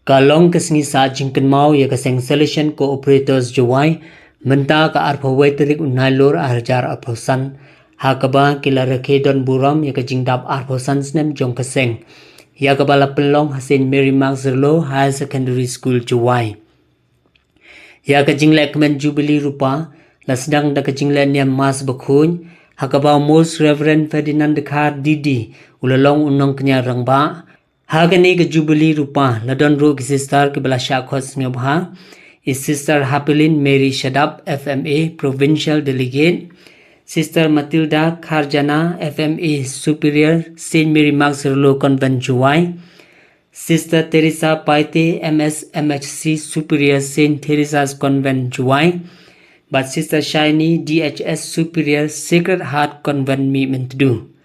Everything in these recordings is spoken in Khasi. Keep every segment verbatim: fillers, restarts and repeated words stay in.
Ka long ka sngi sah jingkynmaw ïa ka seng Salesian Cooperators Jowai, mynta ka arphew wei tarik u Nailur arhajar arphew san, ha kaba ki la rakhe don burom ïa ka jingdap arphew san snem jong ka seng, ïa kaba la pynlong ha Saint Mary Magsarylo Higher Secondary School Jowai. Ïa ka jinglehkmen Jubilee Rupa la sdang da ka jingleh niam Mass Bakhuid, ha kaba u Most Reverend Ferdinand Dkhar D D u la long u nongkñia rangbah. Ha kane ka Jubilee Rupa la don ruh ki sister kiba la shah khot sngewbha, i Sister Hapilin Mary Shadap, F M A, Provincial Delegate, Sister Matilda Kharjana, F M A, Superior, Saint Mary Magsarylo Convent, Jowai, Sister Teresa Paite, M S, M H C, Superior, Saint Teresa's Convent, Jowai, bad Sister Shiny, D H S, Superior, Sacred Heart Convent, Mihmyntdu.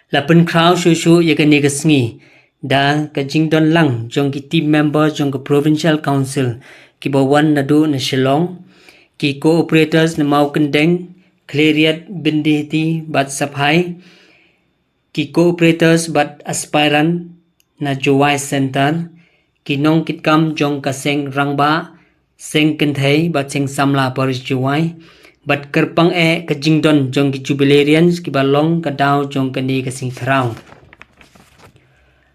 La pynkhraw shuh shuh ïa kane ka sngi da ka jingdon lang jong ki team member jong ka Provincial Council kiba wan naduh na Shillong, ki cooperators na Mawkyndeng, Khliehriat, Byndihati bad Saphai, ki cooperators bad aspirant na Jowai Centre, ki nongkitkam jong ka seng rangbah, seng kynthei bad seng samla Parish Jowai, bad kyrpang eh ka jingdon jong ki jubilarians kiba long ka daw jong kane ka sngi khraw.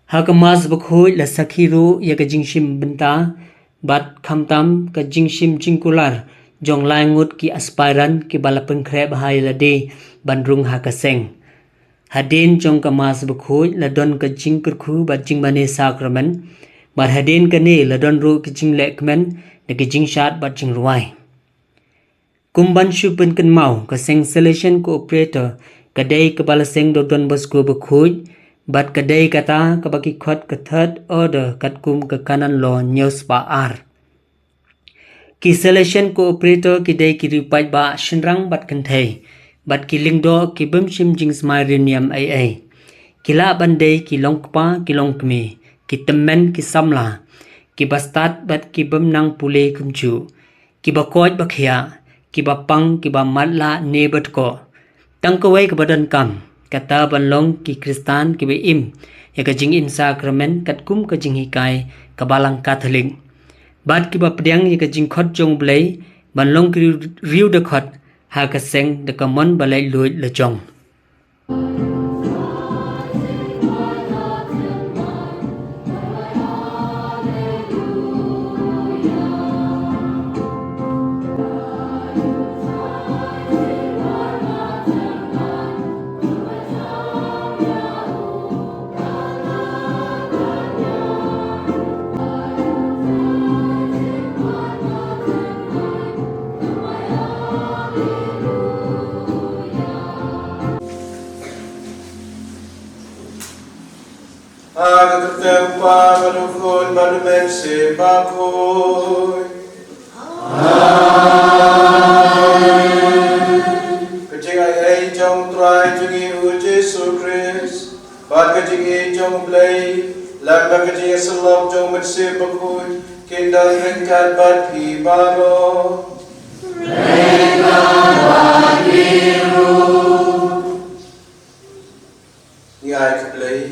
Ha ka Mass Bakhuid la sakhi ruh ïa ka jingshim bynta bad khamtam ka jingshim jingkular jong lai ngut ki aspirant kiba la pynkhreh bha ïa lade ban rung ha ka seng. Hadien jong ka Mass Bakhuid la don ka jingkyrkhu bad jingmane sakramen, bad hadien kane la don ruh ka jinglehkmen da ka jingshad bad jingrwai. Kum ban shu pynkynmaw, ka seng Salesian Cooperator ka dei kaba la seng da u Don Bosco Bakhuid, bad ka dei kata kaba ki khot ka Third Order katkum ka Canon Law hynñiew spah ar. Ki Salesian Cooperator ki dei ki riewpaidbah shynrang bad kynthei, bad ki lyngdoh ki bym shim jingsmai riewniam ei ei. Ki lah ban dei ki longkpa ki longkmie, ki tymmen ki samla, kiba stad bad ki bym nang pule kumjuh, kiba koit ba khiah, kiba pang, kiba matlah ne ba dkoh. Tang kawei kaba donkam, kata ban long ki Khristan kiba im ïa ka jingim sakramen katkum ka jinghikai ka Balang Katholik, bad kiba pdiang ïa ka jingkhot jong U Blei ban long ki riew, riew dkhot ha ka seng da ka mon ba laitluid lajong. Ha ka kyrteng U Kpa bad U Khun bad U Mynsiem Bakhuid. Amen. Ka jingaiei jong U Trai jong ngi U Jisu Khrist, bad ka jingïeit jong U Blei, lem bad ka jingïasyllok jong U Mynsiem Bakhuid, kin don ryngkat bad phi baroh. Ryngkat bad phi ruh. Ngi ai khublei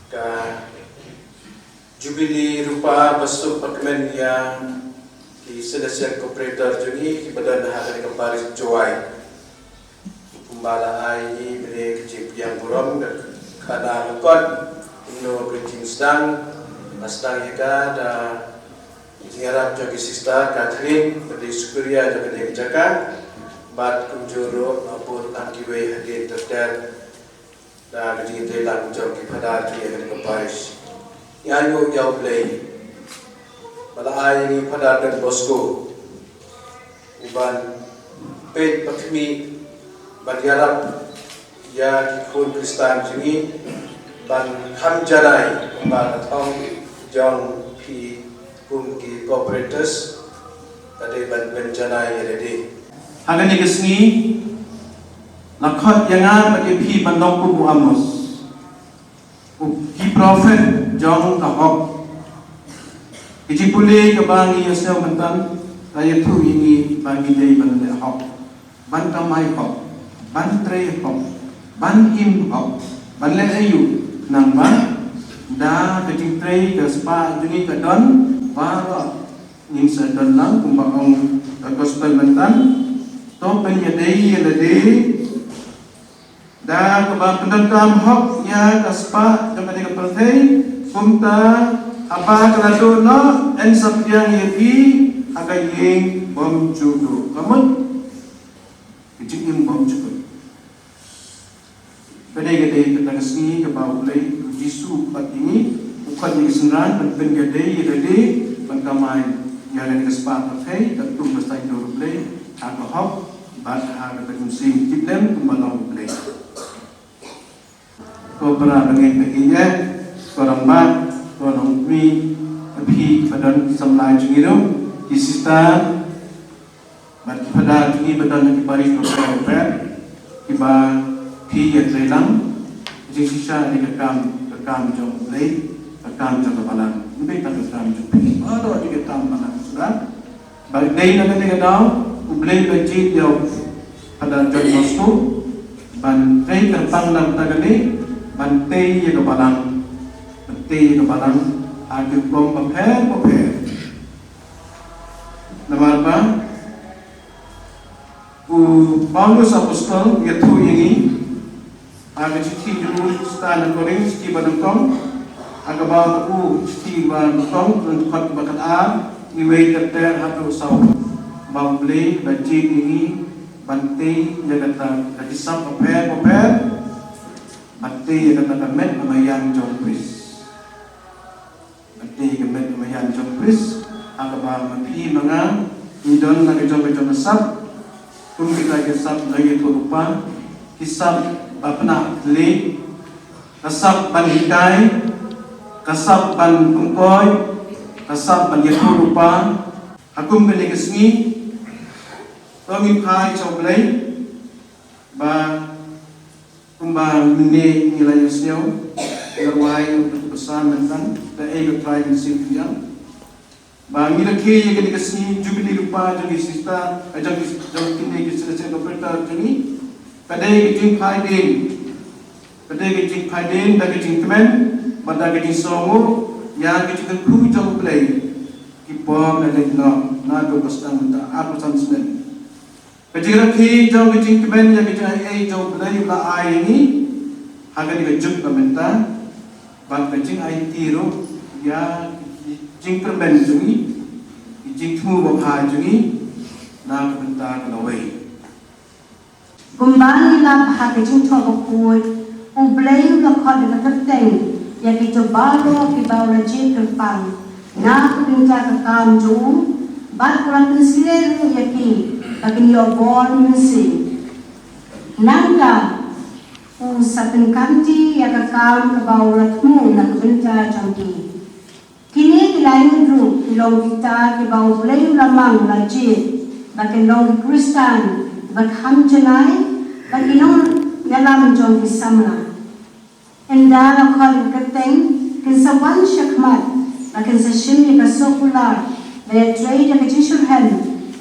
ka Jubilee Rupa ba suk ba kmen ïa ki Salesian Cooperator jong ngi kiba don ha kane ka parish Jowai. Kumba la ai ïa ngi mynne ka jingpdiang burom da ka khana lyngkot, kumno ka jingsdang, la sdang ïa ka da jingïarap jong ki Sister Catherine, ba dei superior jong kane ka jaka, bad kumjuh ruh, uh, bun lang kiwei hadien ter ter, da ka jingïatreilang jong ki Phadar jong kane ka parish. Ngi ainguh ïa U Blei ba la ai ïa ngi Phadar Don Bosco u ban peit ba khmih, ban ïarap ïa ki khun Khristan jong ngi ban kham janai, kumba ka thong jong phi kum ki cooperators ka dei ban pynjanai ïa lade. Ha kane ka sngi la khot ïa nga bad ïa phi ban long kum u Amos, u, ki prophet jong ka hok. Ki jingpule kaba ngi ïohsngew mynta la ïathuh ïa ngi ba ngi dei ban leh hok, ban kamai hok, ban trei hok, ban im hok, ban leh aïu, nangba U Da ka jingtrei ka spah jong ngi ka don baroh, ngin sa don lang kumba ong ka gospel mynta. To pynïadei ïa lade da kaba pyndonkam hok ïa ka spah jong kane ka pyrthei, kumta haba ka la duh noh yn sa pdiang ïa phi ha ka ïing bymjukut. Ka mut ka jingim bymjukut. Ka dei, ka dei kata ka sngi kaba U Blei, U Jisu u khot ïa ngi, u khot ïa ngi synran ban pynïadei ïa lade, ban kamai ïa lade ka spah pyrthei, katkum ka saiñdur U Blei ha ka hok bad ha ka mynsiem tiplem kumba long U Blei. Ko para bangeit ba ïeit, ko rangbah, ko nongkmie, phi ba don samla jong ngi ruh, ki sister bad ki phadar jong ngi ba don ha ki parish bapher bapher, kiba phi ïatrei lang jingshisha ïa ka kam, ka kam jong U Blei, ka kam jong ka balang. Ym dei tang ka kam jong phi, baroh ïa ka kam balang suda. Ba dei na kane ka daw U Blei ba jied ïa u Phadar John Bosco ban trei kyrpang na bynta kane, ban tei ïa ka balang, ban tei ïa ka balang ha ki rukom bapher bapher. Namar ba u Paulus Apostol u ïathuh ïa ngi ha ka shithi jong u sha ki nong Korinth, shithi ba nyngkong, ha kaba u shithi ba nyngkong, lynnong dkhot ba khatar, uwei ter ter haduh saw, ba U Blei u la jied ïa ngi ban tei ïa kata ka jingïasam bapher bapher, ban tei ïa kata ka met ka maïan jong u Khrist. Ban tei ïa ka met ka maïan jong u Khrist, ha kaba ma phi ma nga ngi don la ka jong ka jong ka sap, kum kita ki sap jong ïathuhlypa, ki sap ba pynah thylliej, ka sap ban hikai, ka sap ban pynkoit, ka sap ban ïathuhlypa. Ha kum kane ka sngi, to ngin phai sha U Blei ba kumba mynne ngi la ïohsngew, ngi la rwai ïa u psalm mynta, da ei U Trai Mynsiem Pynïap. Ba ngi la khie ïa kane ka sngi Jubili lypa jong ki sister, eh, jong ki, jong kine ki sister, sister operator jong ngi. Ka dei ka jingphai dien. Ka dei ka jingphai dien da ka jingkmen bad da ka jingsngewnguh ïa ka jingkyrkhu jong U Blei. Ki por la leit noh naduh ba sdang mynta arphew san snem. Ka jingrakhe jong ka jingkmen ïa ka jingai ei jong U Blei u la ai ïa ngi ha kane ka juk ka mynta, bad ka jingaiti ruh ïa ka jingkyrmen jong ngi, ka jingthmu babha jong ngi na ka bynta ka lawei. Kumba ngi lap ha ka Jingthoh Bakhuid, U Blei u la khot da ka kyrteng ïa kito baroh kiba u la jied kyrpang na ka bynta ka kam jong u, bad u la pynsngew ruh ïa ki ba kin ïoh bor mynsiem. Nangta u sa pynkhamti ïa ka kam kaba u la thmu na ka bynta jong ki. Kine ki laingut ruh ki long kita kiba U Blei u la mang, u la jied ba kin long ki Khristan ba kham janai, ba ki nongïalam jong ki samla. Ynda la khot ïa ka kyrteng, kin sa wan shakhmat, ba kin sa shim ïa ka soh kular, ba ïatrei da ka jingshitrhem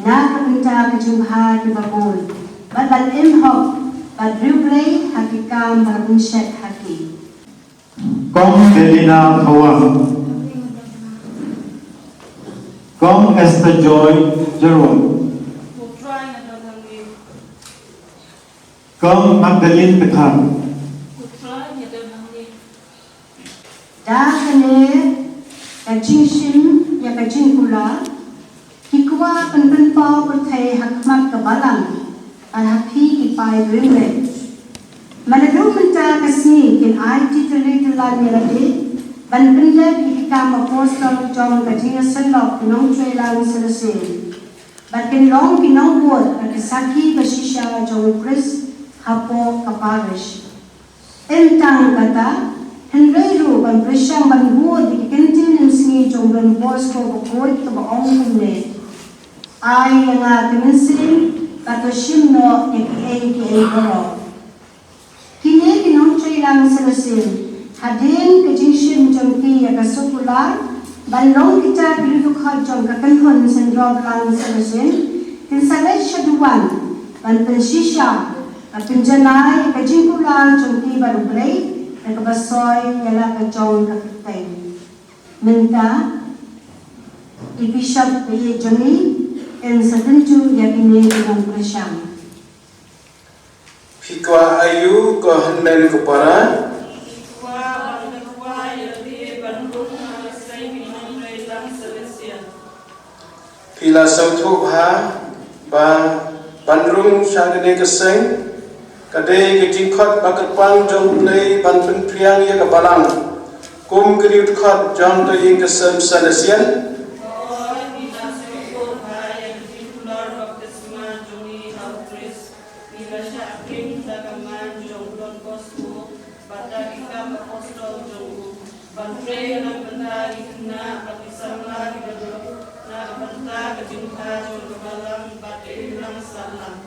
na ka bynta ka jingbha kiba bun, bad ban im hok bad riewblei ha ki kam ba la pynshet ha ki. Kong Delina Thawang. Kong Esther Joy Jyrwat. Kong Magdalene Kthar. Da kane ka jingshim ïa ka jingkular, ki kwah ban pynpaw pyrthei ha khmat ka balang, bad ha phi ki paid riewngeit. Naduh mynta ka sngi kin aiti tylli tyllan ïa lade ban pynleit ïa ki kam apostol jong ka jingïaseng lok ki nongtrei lang Celestine. Bad kin long ki nongbud bad ki sakhi ba shisha jong U Khrist hapoh ka parish. Ym tang kata, hynrei ruh ban pyrshang ban bud ïa ki kyntien mynsngi jong Don Bosco bakhuid kaba ong kumne: Ai ïa nga ka mynsiem, bad to shim noh ïa kiei kiei baroh. Kine ki nongtrei lang Celestine, hadien ka jingshim jong ki ïa ka soh kular ban long kita ki riewdkhot jong ka kynhun syndrop lang Celestine, kin sa leit sha Duwan ban pynshisha, ban pynjanai ïa ka jingkular jong ki bad U Blei, Kaba soi ïa la ka jong ka kyrteng. Mynta i Bishop ba ïeit jong ngi in sa tynjuh ïa kine ki nongpyrshang. Phi kwah aïu ko hynmen ko para? Phi la sngewthuh bha ba ban rung sha kane ka seng ka dei ka jingkhot ba kyrpang jong U Blei ban pynphriang ïa ka balang kum ka dkhot jong ka ïing ka sem Salesian. Ngi la shah khring da ka man jong u Don Bosco bad da ki kam apostol jong u, ban trei na ka bynta ki khynnah bad ki samla kiba duk, na ka bynta ka jingbha jong ka balang bad ka imlang sahlang.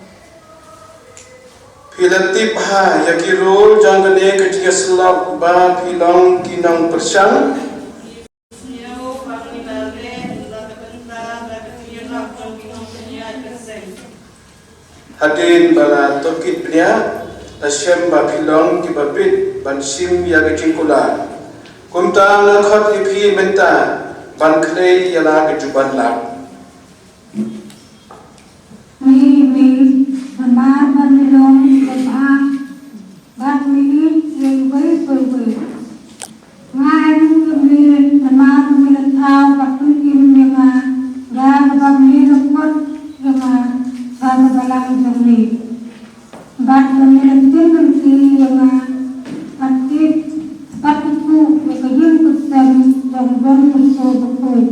Phi la tip bha ïa ki rule jong kane ka jingïasyllok ba phi long ki nongpyrshang. Ngi sngew ba ngi la leh la ka bynta da ka jingïarap jong ki nongpynïaid ka seng. Hadien ba la tohkit bniah, la shem ba phi long kiba bit ban shim ïa ka jingkular. Kumta nga khot ïa phi mynta ban khlei ïa la ka jubat lad. Ngi ïeit namar ba ngi long kiba bha bad ngi ïeit ïa iwei pa iwei. Nga ainguh ïa me namar ba me la thaw bad pynim ïa nga da kaba me la khot ïa nga sha ka balang jong me. Bad ba me la pynlynti ïa nga ban tip bad ithuh ïa ka ïing ka sem jong u Don Bosco bakhuid.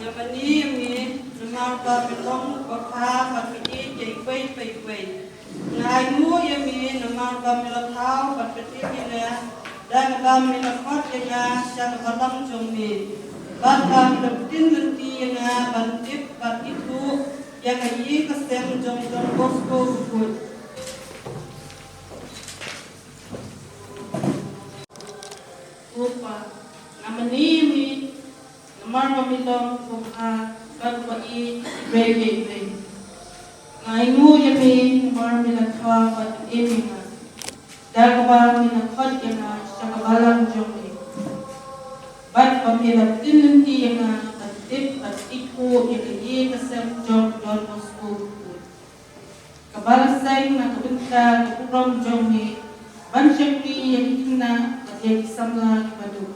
Nga mane ïa me namar ba me long uba bha bad me ïeit ïa iwei pa iwei. Nga ainguh ïa me namar ba me la thaw bad pynim ïa nga da kaba me la khot ïa nga sha ka balang jong me. Bad ba me la pynlynti ïa nga ban tip bad ithuh ïa ka ïing ka sem jong u Don Bosco bakhuid. Ko Pa, nga mane ïa me namar ba me long uba bha bad uba ïeit ïa iwei pa iwei. Nga ainguh ïa me namar me la thaw bad pynim ïa nga da kaba me la khot ïa nga sha ka balang jong me. Bad ba me la pynlynti ïa nga ban tip bad ithuh ïa ka ïing ka sem jong u Don Bosco bakhuid. Kaba la seng na ka bynta ka burom jong me ban shakri ïa ki khynnah bad ïa ki samla kiba duk.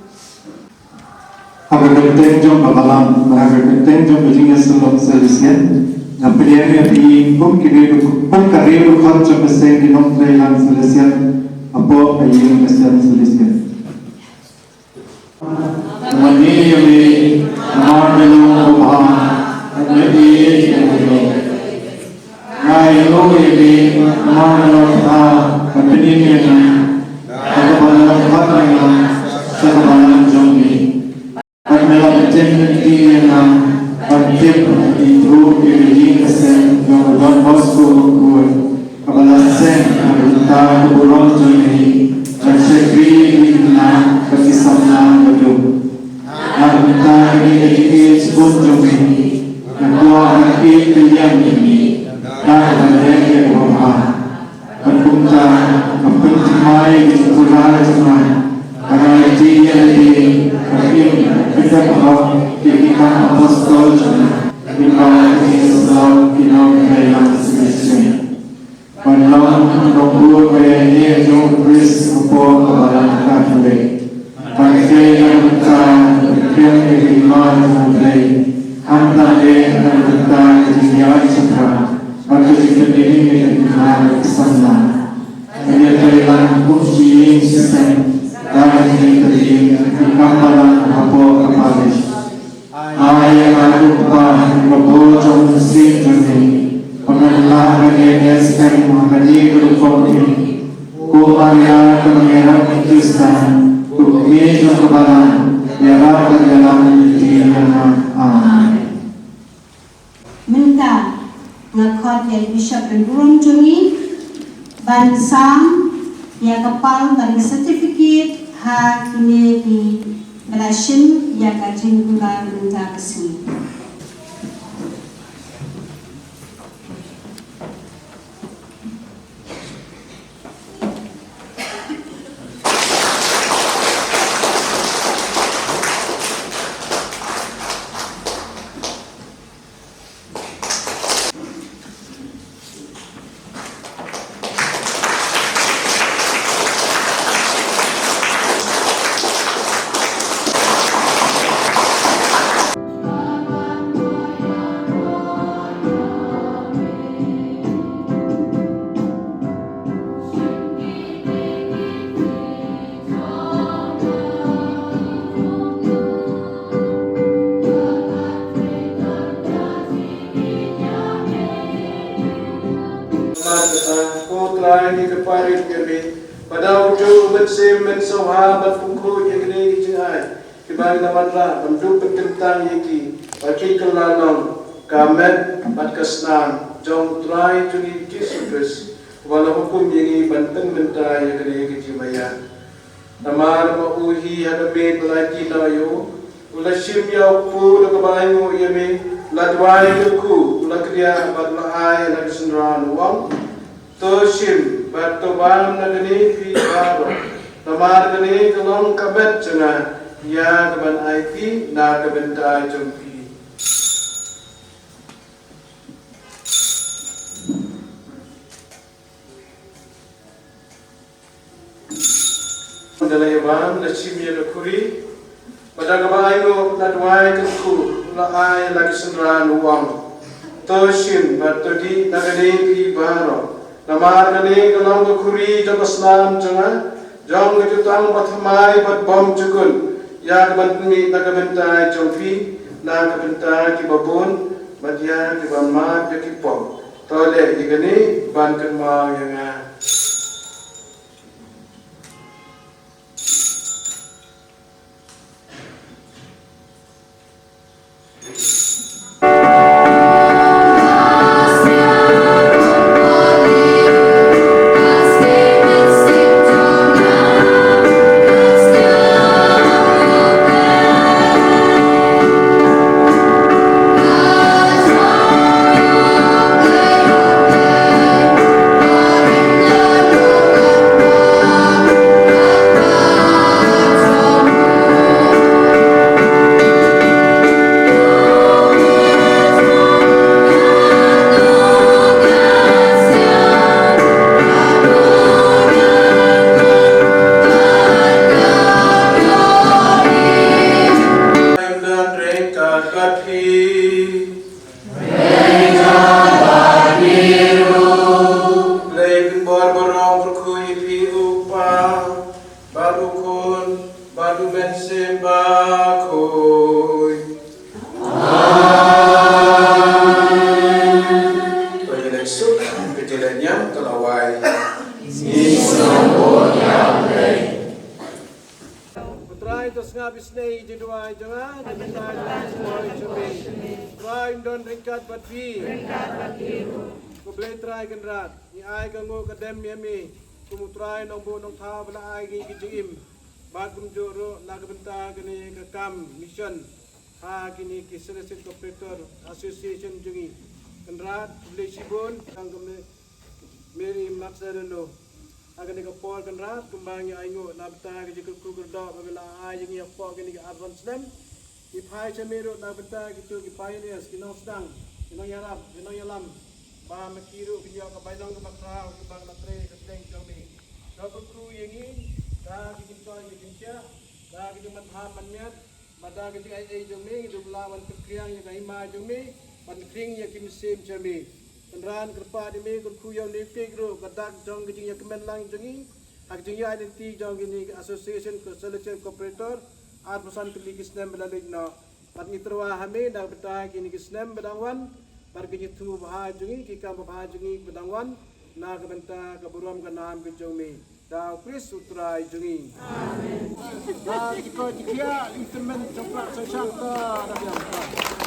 Ha ka kyrteng jong ka balang bad ha ka kyrteng jong ka jingïasyllok Salesian, nga pdiang ïa phi kum ki riew, kum ka riew dkhot jong ka seng ki nongtrei lang Salesian hapoh ka ïing ka sem Salesian. Nga mane ïa me namar me long uba bha bad me ïeit ïa me. Nga ainguh ïa me namar me la thaw bad pynim ïa nga da kaba me la khot ïa nga sha ka balang jong me. Bad me la pynlynti ïa nga ban tip bad ithuh ïa ka ïing ka sem jong u Don Bosco bakhuid. Kaba la seng na ka bynta ka burom jong me ban shakri ïa ki khynnah bad ki samla kiba duk. Na ka bynta kane ka jingïeit shibun jong me, nga kwah ban ïeit pyrshang ïa me da kaba leh ïa kaba bha. Bad kumta nga pynthymmai ïa ka jingkular jong nga ba ngan ïeit ïa lade bad im kyrdan hok ïa ki kam apostol jong nga, lyngba ka jingïasyllok ki nongtrei lang Salesian. Ban long u nongbud ba ïaineh jong U Khrist hapoh ka balang Katholik. Ban trei na ka bynta ban pynïaid ïa ka hima jong U Blei, khamtam eh na ka bynta ka jingïaid shaphrang bad ka jingpynim ïa ka hima bad ki samla. Ban ïatrei lang kum shi ïing shi sem da ka jingïatreilang ïa ki kam balang hapoh ka parish. Ai ïa nga ko Kpa, ïa ka bor jong u Mynsiem jong me, ba ngan lah ban ïaineh skhem ha kane ka rukom phi. Ko Maria kaba ngi ïarap ngi khristan, ko Kmie jong ka Balang, ïarap bad ïalam lynti ïa nga. Amen. Mynta nga khot ïa i Bishop Rangurum jong ngi ban sam ïa ka pal bad ka certificate ha kine kiba la shim ïa ka jingkular mynta ka sngi. Bad da u Mynsiem Mynshuwa bad pynkhuid ïa kine ki jingai kiba ngi la wanrah ban dup pynkyntang ïa ki, ba kin kylla long ka met bad ka snam jong U Trai jong ngi Jisu Khrist, uba la hukum ïa ngi ban pynmynta ïa kane ka jingmaïa. Namar ba u hi ha ka miet u la ïatylli ïa u, u la shim ïa u kpu da kaba ainguh ïa me, u la duwai kyrkhu, u la kdiah bad u la ai ha la ki synran, u ong: To shim bad to bam na kane phi baroh, namar kane ka long ka met jong nga, ïa kaban aiti na ka bynta jong phi. Da la ïa bam, la shim ïa ka khuri, bad da kaba ainguh, la duwai kyrkhu, la ai ha la ki synran, u ong: To shim bad to dih na kane phi baroh, namar kane ka long ka khuri jong ka snam jong nga, jong ka jutang bathymmai bad bymjukut, ïa kaban pynmih na ka bynta jong phi, na ka bynta kiba bun, bad ïa kiba mad ïa ki pop. To leh ïa kane ban kynmaw ïa nga. Ym don ryngkat bad phi. Blei pynbor burom kyrkhu ïa phi, u Kpa bad u Khun bad u Mynsiem Bakhuid. Amen. To ïaleh suk, ka jingleh niam ka la wai. U Trai to sngap isynei ïa ka jingduwai jong nga, ka jingduwai jong nga. U Trai un don ryngkat bad phi. Ko Blei Trai Kynrad, ngi ai ka nguh ka dem ïa me kum U Trai Nongbuh Nongthaw ba la ai ngi ka jingim. Bad kumjuh ruh na ka bynta kane ka kam mission ha kine ki Celestial Corporator Association jong ngi. Kynrad, khublei shibun, tang ka me Mary Magdalene. Ha kane ka por Kynrad, kumba ngi ainguh na bynta ka jingkyrkhu kyrdoh ba me la ai ïa ngi hapoh kine ki arphew snem. Ngi phai sha me ruh na bynta kito ki pioneers, ki nongsdang, ki nongïarap, ki nongïalam, ba ma ki ruh kin ïoh ka bainong kaba khraw, kiba la trei ha ka pdeng jong me. To kyrkhu ïa ngi da ki jingthoh, ki jingkhiah, da ki jingmynhap mynmiat, bad da ka jingaiei jong me, ngi dup lah ban pynkhriang ïa ka hima jong me, ban khring ïa ki mynsiem jong me. Kynrad, kyrpad ïa me, kyrkhu ïa une u Kik ruh, ka dak jong ka jingïakmen lang jong ngi ha ka jingïaid lynti jong kine ki association, ki Celestial Corporator, arphew san tylli ki snem ba la leit noh. Bad ngi tyrwa ha me na ka bynta kine ki snem ba dang wan, bad ka jingthmu babha jong ngi, ki kam babha jong ngi ba dang wan, na ka bynta ka burom ka nam ka jong me. Da U Khrist U Trai jong ngi. Amen. Bad ki kor ki khiah, instrument jong Kpa Sosang ta, da biang ta.